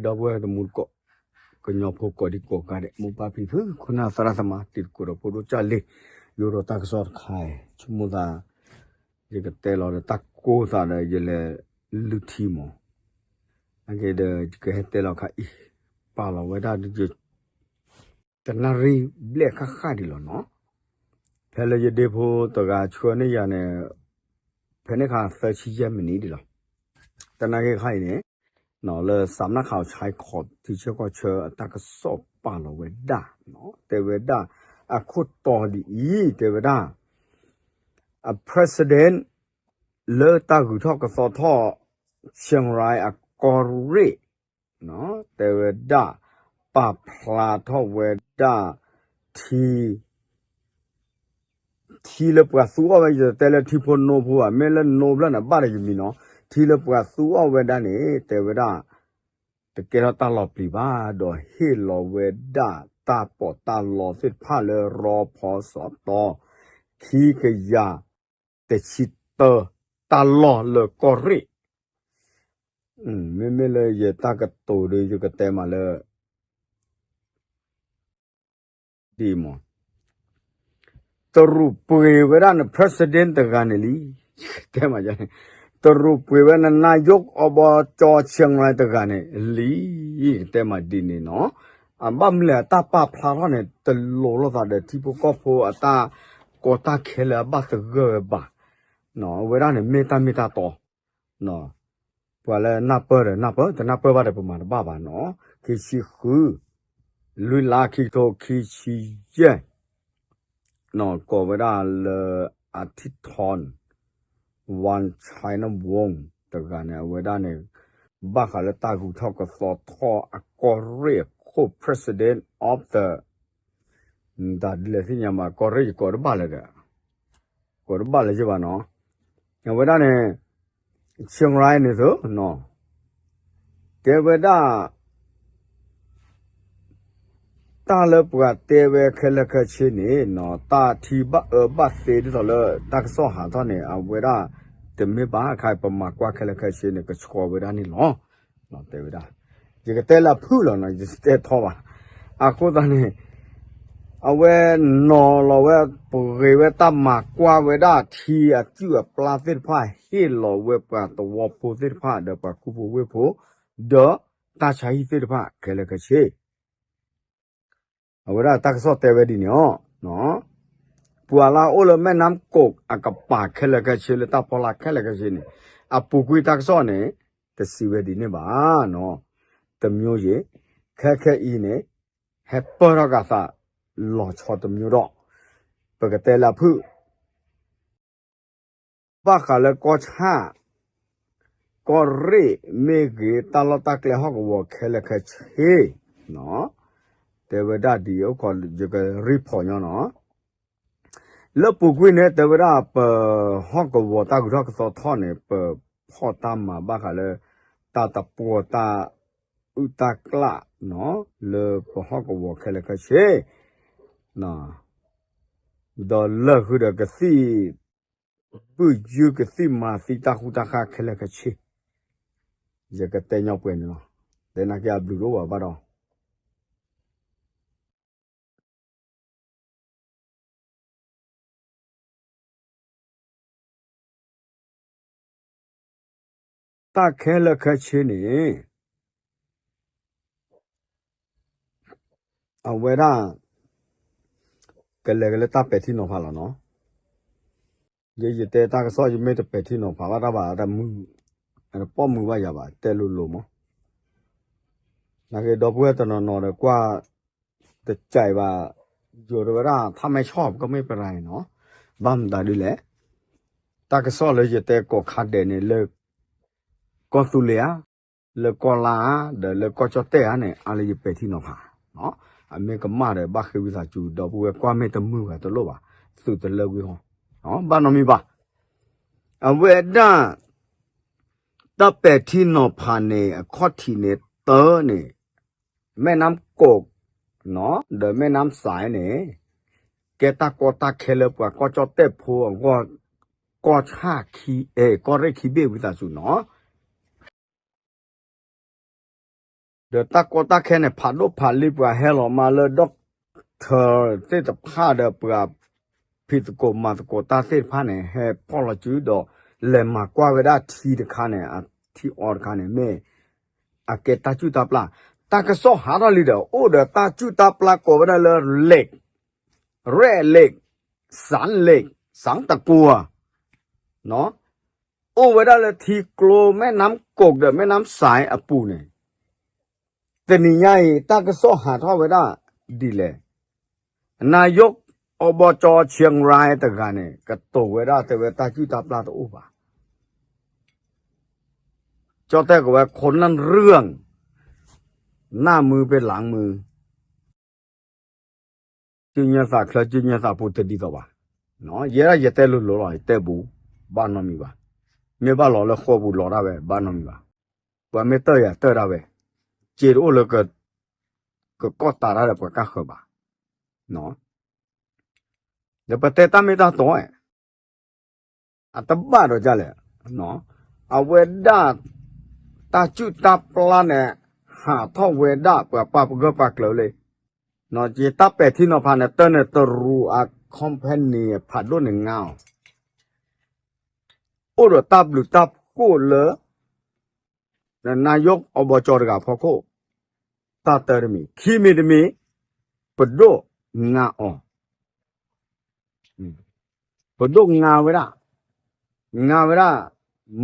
ဒီပုၢ်ဝဲၢ်တံၤသကိး ကညီဖိကိးဒံကိးဂၤဒဲး မိၢ်ပၢ်ဖံဖု ခိၣ်နၢ်သရၣ်သမါ တံၤသကိးဒီးဖိဒိၣ်ကၢ်လံ, ယိၤဒီးတၢ်ကစီၣ်တခါအံၤ ဆိကမိၣ်သး ယကတဲလီၤဒီးတၢ်ကိၢ်သးဒီး ယလဲၤလုၢ်ထံမး, အဂ့ၢ်ဒီး ယကဟဲတဲလီၤခါအံၤ ပာ်လီၤဝဲဒၣ် တနၣ်ရံၣ်ဘျဲၣ်ဃၣ်ဃၣ်ဒံးလီၤနီၤ, ဖဲလၢယဒ့ဖိတဂၤဆှၢန့ၢ်ယၤန့ၣ် ဖဲန့ၣ်ခါသၢဆံယဲၢ်မံးနံးဒံးလီၤ, တနၣ်ရံၣ်ခါအံၤန့ၣ် လၢစးနၢ်ခးအီၤဆဲးခီး ထံဆၢကီၢ်ဆၢအတၢ်ကစီၣ်ပာ်လီၤဝဲဒၣ်, တဲဝဲဒၣ် အခိၣ်တီဒ်အံၤ တဲဝဲဒၣ် အ president လၢတၢ်ဂုၤထီၣ်ကသီထီၣ် Chiang Rai အကီၢ်ရ့ၣ် တဲဝဲဒၣ် ပာ်ဖျါထီၣ်ဝဲဒၣ် ထံ ထံလၢပှၤသူအီၣ်ဝဲ ယတဲလၢထံဖိနိဖိဘၣ်, မ့ၢ်လၢနိဖျၢၣ်န့ၣ် ဘၣ်ဒီးယမံၤနီၤ, ထံလၢပှၤသူအီၣ်ဝဲဒၣ်န့ၣ် တဲဝဲဒၣ် တကဲထီၣ်တၢ်လီၤပျံၤဘၣ်, ဒီးဟ့ၣ်လီၤဝဲဒၣ်တၢ်ပီးတၢ်လီသ့ၣ်တဖၣ်လၢရီဖီစီတီ ခံကယၤတဆံတၢ တၢ်လီၢ်လၢကီၢ်ရ့ၣ်, မ့မ့ၢ်လၢယတၢ်ကတိၤဒီး ယကတဲမးလၢ ဒ်မး တရူးပှ့ၤဝဲဒၣ်န president တဂၤန့ၣ်လံ, တဲမး တရူးပှ့ၤဝဲန နာယိး အီဘီကၠီ ဆံၣ်ရၢၣ် တဂၤန့ၣ်လံ, တဲမးဒ်န့ၣ်နီၤ, အဘၣ်မနုၤလဲၣ် အတၢ်ပာ်ဖျါထီၣ်န့ၣ် တလိၤလိာ်သးဒီးထံဖိကီၢ်ဖိအတၢ်ကီတၢ်ခဲလၢအဘၣ်သဂၢၢ်ဝဲဘၣ်, အဝဲဒၣ်န့ၣ်မ့ၢ်တၢ်မ့ၢ်တၢ်တီ ပှၤလၢနၢ်ပၢၢ်ဒီးနၢ်ပၢၢ်, တနၢ်ပၢၢ်ဘၣ်ဒီးပမၤတဘၣ်ဘၣ်နီၤ, ခံဆံဃု လွံၢ်လါ ခံကထိခံဆံယဲၢ် ကိးဝဲဒၣ်လၢ အထံၣ်ထီၣ် ဝၣ်ဆဲနဝုၣ် တဂၤန့ၣ် အဝဲဒၣ်န့ၣ် ဘၣ်ဃးလၢတၢ်ဂုၤထီၣ်ကသီထီၣ်အကီၢ်ရ့ၣ်အခိၣ် president of the တၢ်ဒ်လဲၣ်သ့ၣ်ညါမး ကီၢ်ရ့ၣ်ယကိးတဘၣ်လၢၤဒီး ကိးတဘၣ်လၢၤယဘၣ်နီၤ, အဝဲဒၣ်န့ၣ် ဆံၣ်ရၢၣ်န့ၣ်သိး တဲဝဲဒၣ် တၢ်လၢပှၤတဲဝဲခဲလၢာ်ခဲဆ့န့ၣ် တၢ်ထံဘၣ်အၢဘၣ်သီဒ်သိးလၢတၢ်ကစီၣ်ဟးထီၣ်န့ၣ် အဝဲဒၣ်တမ့ၢ်ဘၣ်, ခဲအံၤပမၤကွၢ်ခဲလၢာ်ခဲဆ့န့ၣ် ကဆှီဝဲဒၣ်န့ၣ်လီၤ. တဲဝဲဒၣ် ယကတဲလၢအဖုၣ်လီၤနီၤ, ယတတဲထီဘၣ်. အဃိသတးန့ၣ် အဝဲနီၤလီၤဝဲ ပှ့ၤဝဲတၢ်မၤကွၢ်ဝဲဒၣ်ထံအစုအပျါသ့ၣ်တဖၣ် ဟ့ၣ်လီၤဝဲပှၤသဝီဖိသ့ၣ်တဖၣ် ဒီးပှၤကူဖိဝ့ၢ်ဖိ ဒီးတၢ်ဆါဟံၣ်သ့ၣ်တဖၣ်ခဲလၢာ်ခဲဆ့ အဝဲဒၣ်တၢ်ကစီၣ်တဲဝဲဒ်န့ၣ်လီၤ. ပှၤလၢအအိၣ်လၢမဲၢ်နါကိးအကပၤခဲလၢာ်ခဲဆ့ လၢတၢ်ဖီလာ်ခဲလၢာ်ခဲဆ့န့ၣ် အပူၤကွံာ်တၢ်ကစီၣ်န့ၣ် တစံးဝဲဒ်န့ၣ်ဘၣ်. တမျိုးရံၣ် ခဲခဲအံၤန့ၣ် ဟဲပၢၢ်ထီၣ်က့ၤသး လီၤဆီတမျိုးဒီး ပကတဲလၢအဖုၣ် ဘၣ်ဃးလၢကီၢ်ဆၣ် ကီၢ်ရ့ၣ်မ့ၢ်ဂ့ၤ တၢ်လီၢ်တၢ်ကျဲဟီၣ်ကဝီၤခဲလၢာ်ခဲဆ့ တဲဝဲဒၣ်ဒ်အံၤ ယကရံၣ်ဖီၣ်ညီနီၤ. လၢပူၤကွံာ်န့ၣ် တဲဝဲဒၣ်ပဟီၣ်ကဝီၤတၢ်ဂုၤထီၣ်ကသီထီၣ်န့ၣ် ပဖီၣ်တၢ်မၤဘၣ်ဃးလၢ တၢ်တပှီၤတၢ်အုၣ်တၢ်ကျၣ် လၢပဟီၣ်ကဝီၤခဲလၢာ်ခဲဆ့ ဒီးလၢာ်ဃုာ်ဒီးကသံၣ် ဘုၣ်ယုၢ်ကသံၣ်မၤသံတၢ်ဃူတၢ်ဃါခဲလၢာ်ခဲဆ့ ယကတဲညီပှဲၤန့ၣ်လီၤ. တဲနာ်က့အဘျုးတအိၣ်ဘၣ်ဘၣ်ဒီး တၢ်ခဲလၢာ်ခဲဆ့န့ၣ် အဝဲဒၣ် ကလဲၤက့ၤလၢတၢ်ပဲာ်ထံနီၤဖးလီၤနီၤ. ယဲယတဲတၢ်ကစီၣ် ယမ့ၢ်တပဲာ်ထံနီၤဖးဘၣ်တၢ်ဘၣ် တမုာ် တပိာ်မုာ်ဘၣ်ယၤဘၣ် တဲလိၤလိၤမး. နာ်က့ဒီပုၢ်ဝဲၢ်တနီၤနီၤဒီးကွၢ် တကးဘၣ် ယိၤတဲဝဲဒၣ် ထါမဲဆီၣ် ပကမ့ၢ်ပရၤန့ၣ်နီၤ. ဘၣ်မတၤဒ်လဲၣ် တၢ်ကစီၣ်လၢယတဲကိးခါဒဲးန့ၣ် လၢကီၢ်သူလ့ၤဧါ, လၢကီၢ်လါဧါ, ဒီးလၢကီၢ်ကၠီၣ်တဲၣ်ဧါန့ၣ် အါလၢယပဲာ်ထံနီၤဖး. အမ့ၢ်ကမၣ်ဒီး ဘၣ်ဃ့ဝံသးစူၤ ဒီပုၢ်ဝဲၢ်ကွၢ်မ့ၢ်တမုာ်ဘၣ်တလိၣ်ဘၣ်, သုးတလၢဝံဟီ, ဘၣ်နီတမံၤဘၣ်. အဝဲဒၣ် တၢ်ပဲာ်ထံနီၤဖးန့ၣ် အခီၣ်ထံးန့ၣ် တၢန့ၣ် မဲၢ်နါကိး ဒီးမဲၢ်နါစဲးန့ၣ် ကဲတၢ်ကီတၢ်ခဲလၢပှၤကီၢ်ကၠီၣ်တဲၣ်ဖိအဂီၢ်, ကီၢ်ဆၣ်ခံ, အဲ ကီၢ်ရ့ၣ်ခံဘ့ၣ်ဝံသးစူၤနီၤ. ဒီးတၢ်ကီတၢ်ခဲန့ၣ် ဖးဒိၣ်ဖးလံၤ ပှၤဟဲလီၤမၤလၢ doctor သ့ၣ်တဖၣ်ဒီးပှၤဖံးသကိးမၤသကိးတၢ်သ့ၣ်တဖၣ်န့ၣ် ဟဲဖီၣ်လီၤစုဒီး လဲၤမၤကွၢ်ဝဲဒၣ်ထံတခါန့ၣ် အထံအီတခါန့ၣ် မ့ၢ်အကဲတၢ်စုၣ်တၢ်ပျၢ်, တၢ်ကစီၣ်ဟးထီၣ်လံဒီး အိၣ်ဒီးတၢ်စုၣ်တၢ်ပျၢ်ကိးဝဲဒၣ်လၢ lake, Red Lake, Sun Lake, စၢ်တကိၤ အိၣ်ဝဲဒၣ်လၢထံကျိ မဲၣ်နါကိးဒီးမဲၣ်နါစဲအပူၤန့ၣ်, တနံၤညါအံၤ တၢ်ကစီၣ်ဟးထီၣ်ဝဲဒၣ်ဒ်လဲၣ်, နာယိး အီဘီကၠီ ဆံရါတဂၤန့ၣ် ကတိၤဝဲဒၣ်တဲဝဲ တၢ်စုၣ်တၢ်ပျၢ်တအိၣ်ဘၣ်, ကၠီတဲကဝဲ คนละเรื่อง, หน้ามือเป็นหลังมือ စုညါသးချၢ စုညါသးပူၤတဒ်သိးဘၣ်, ယဲဒၣ်ယတဲလိၤလိၤလီၤ ယတဲဘူး, ဘၣ်နီတမံၤဘၣ်, မ့ၢ်ဘၣ်လီၤလၢဃိာ်ပူၤလီၤဒၣ်ဝဲ ဘၣ်နီတမံၤဘၣ်, ပှၤမ့ၢ်တၢၢ်ယၤတၢၢ်ဒၣ်ဝဲ, စ့တအိၣ်လၢ ကကီၢ်တးတၢ်ဒီးပှၤကၢ်ဃၢၤဘၣ်, ဒီးပတဲတၢ်မ့ၢ်တၢ်တီ, အတဘၣ်ဒီးဒ်လဲၣ်, အဝဲဒၣ် တၢ်စုၣ်တၢ်ပျၢ်န့ၣ် ဟးထီၣ်ဝဲဒၣ်ပှၤပာ်ပဂၢၢ်ပာ်ကျၢၤလံ, ယတၢ်ပဲာ်ထံနီၤဖးန့ၣ် တၢ်န့ၣ်တရူးအ company ဖးဒိၣ်န့ၣ်ငါအီၤ, အိၣ်ဒီးတၢ်ဘျုးတၢ်ဖှိၣ်လၢ နနာယိးအီဘီကၠီတဂၤဖီခိၣ်, တၢ်တၢတမံၤ ခံမံၤတမံၤ, ပဒိၣ်ငါအီၤ, ပဒိၣ်ငါဝဲဒၣ်, ငါဝဲဒၣ်,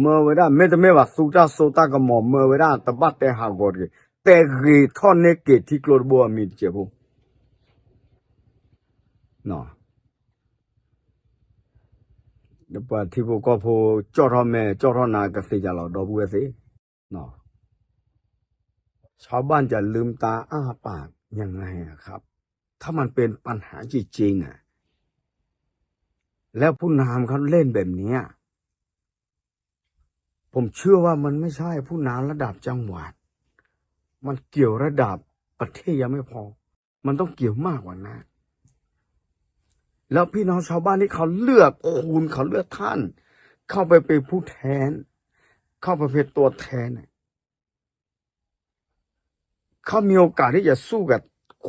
မၢဝဲဒၣ် မ့တမ့ၢ်ဘၣ် သူတၢ်စိတၢ်ကမီၤ မၢဝဲဒၣ် တဘၣ်တဲဟးဂီၤတဂ့ၤ, တဲဂ့ၤထီၣ်န့ၢ်က့ၤထံကျိတဘိအမံၤတစဲးဖိ ပှၤထံဖိကီၢ်ဖိ ကၠီၣ်ထီၣ်မဲာ် ကၠီၣ်ထီၣ်နါကသ့ဧါလီၤ ဒီပုၢ်ဝဲၢ်သ့ၣ်, ชาวบ้านจะลืมตาอ้าปากยังไงอะครับ ถ้ามันเป็นปัญหาจริงๆอะ แล้วผู้นำเขาเล่นแบบเนี้ย ผมเชื่อว่ามันไม่ใช่ผู้นำระดับจังหวัด มันเกี่ยวระดับประเทศยังไม่พอ มันต้องเกี่ยวมากกว่านั้น แล้วพี่น้องชาวบ้านที่เขาเลือกคุณ เขาเลือกท่าน เข้าไปเป็นผู้แทน เข้าไปเป็นตัวแทนน่ะ เขามีโอกาสที่จะสู้กับ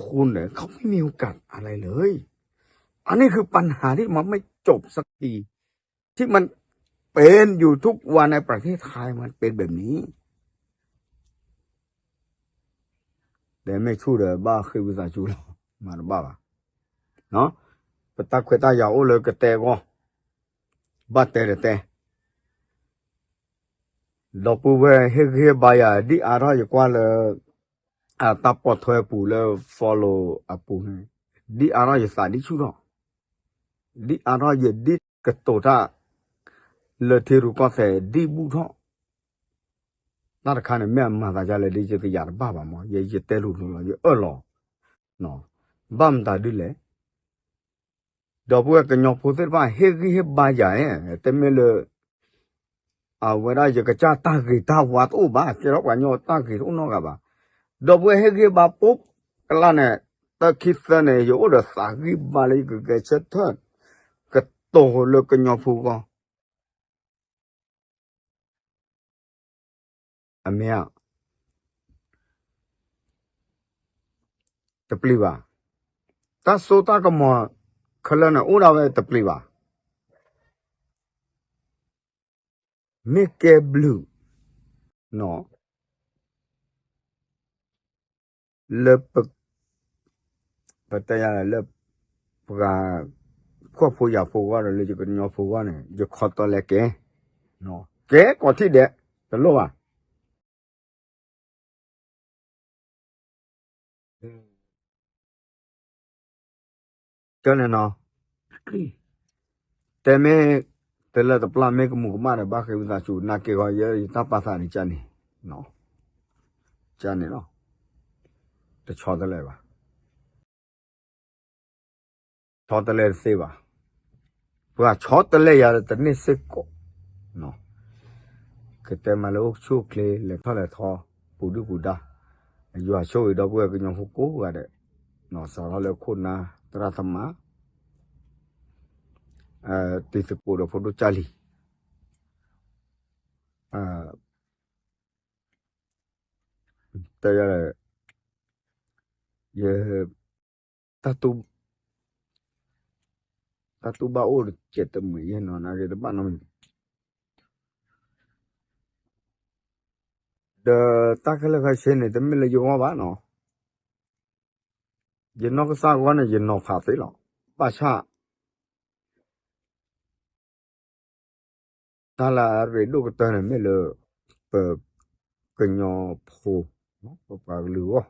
คุณเหรอ เขาไม่มีโอกาสอะไรเลย อันนี้คือปัญหาที่มันไม่จบสักที ที่มันเป็นอยู่ทุกวันในประเทศไทย มันเป็นแบบนี้ တဲမ့ၢ်ဆူၣ်ဒီး ဘၣ်ဃ့ဝံသးစူၤလီၤ မၤတဘၣ်ဘၣ်, ပတၢ်ခွဲးတၢ်ယာ်အိၣ်လၢကတဲအဂီၢ်, ဘၣ်တဲဒီးတဲ ဒီပုၢ်ဝဲၢ်ဟ့ၣ်ဂံၢ်ဟ့ၣ်ဘါယၤ ဒ်အါထီၣ်ယကွၢ်လၢ အတၢ်ပိာ်ထွဲအပူၤလၢ follow အပူၤန့ၣ်, ဒ်အါထီၣ်ယသးဒ်ဆူၣ်ထီၣ်, ဒ်အါထီၣ်ယဒ်ကတိၤတၢ် လၢထံရူၢ်ကီၢ်သဲးဒ်ဘူၣ်ထီၣ်, တၢ်တခါန့ၣ် မ့ၢ်အမၤသးဒ်လဲၣ် ဒ်ယတယာ်တဘၣ်ဘၣ်မး ယ ယတဲလိၤလိၤလီၤ ယအၢၣ်လီၤ, ဘၣ်မတၤဒ်လဲၣ် ဒီပုၢ်ဝဲၢ်ကညီဖိသ့ၣ်တဖၣ် ဟ့ၣ်ဂံၢ်ဟ့ၣ်ဘါယၤ, တမ့ၢ်လၢ အဝဲဒၣ်ယကစၢ်တၢ်ဂ့ၤတၢ်ဝါတအိၣ်ဘၣ်, ကဲထီၣ်ပှၤကညီတၢ်ဂ့ၤတအိၣ်နီတဂၤဘၣ်. ဒီပုၢ်ဝဲၢ်ဟ့ၣ်ဂံၢ်ဟ့ၣ်ဘါပိၢ်ကလါန့ၣ်, တၢ်ခံသၢန့ၣ် ယအိၣ်ဒီးသးဂံၢ်ဘါလၢယကဂဲၤဆၢထၢၣ် ကတိၤလၢကညီဖိအဂီၢ် အမ့ၢ်ဧါ, တပျံၤဘၣ်. တၢ်စိတၢ်ကမီၤခဲလၢာ်န့ၣ် အိၣ်ဒၣ်ဝဲတပျံၤဘၣ်. မ့ၢ်ကဲဘျုး လၢပ ပတဲယၤလၢ ပှၤ ခိၣ်ဖိယာ်ဖိအဂီၢ်ဒီး လၢယကညီဖိအဂီၢ်န့ၣ် ယခီတလဲကဲ, ကဲကိးထံၣ်ဒဲး တလိၣ်ဘၣ်. ကန့ၣ်နီၤ, တဲမ့ၢ်တလၢတပျၢ် မ့ၢ်ကမူးကမၣ်ဒီး ဘၣ်ဃ့ဝံသးစူၤ နာ်က့ဂီၤ ယတၢ်ပာ်သးန့ၣ် ကန့ၣ်, ကန့ၣ်လီၤ. တဆီတလဲဘၣ်. ဆီတလဲတသ့ဘၣ်. ပှၤဆီတလဲယၤဒီး တန့ၢ်စ့ၢ်ကီး. ကတဲမးလၢအိၣ်ဆူၣ်အိၣ်ချ့ လဲၤထီၣ်လဲၤထီ ပူၤဒုၣ်ပူၤဒါ, ယွၤဆိၣ်ဂ့ၤဒီပုၢ်ဝဲၢ်ကညီဖိကိးဂၤဒဲး, စးထီၣ်လၢခိၣ်နၢ် သရၣ်သမါ, တံၤသကိးဒီးဖိဒိၣ်ကၢ်လံၤ, ယ တၢ်တူၢ်ဘၣ်အိၣ်တစဲးတမှဲၤယဲၢ်နီၤ နာ်က့တဘၣ်နီတမံၤ, ဒီးတၢ်ခဲလၢာ်ခဲဆ့န့ၣ် တမ့ၢ်လၢယဂီၢ်ဘၣ်နီၤ, ယနီၢ်ကစၢ်ဂီၢ်န့ၣ် ယနီၤဖးသ့လီၤ, ဘၣ်ဆၣ် တၢ်လၢအရ့ဒိၣ်ကတၢၢ်န့ၣ်မ့ၢ်လၢ ပကညီဖိ ပပှၤကလုာ်အဂီၢ်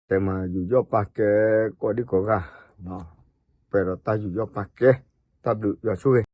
တဲမၤယူးယီၣ်ပာ်ကဲ ကိးဒံကိးဂၤ, ပှဲၤဒီးတၢ်ယူးယီၣ်ပာ်ကဲ, တၢ်ဘျုးယွၤဆိၣ်ဂ့ၤ.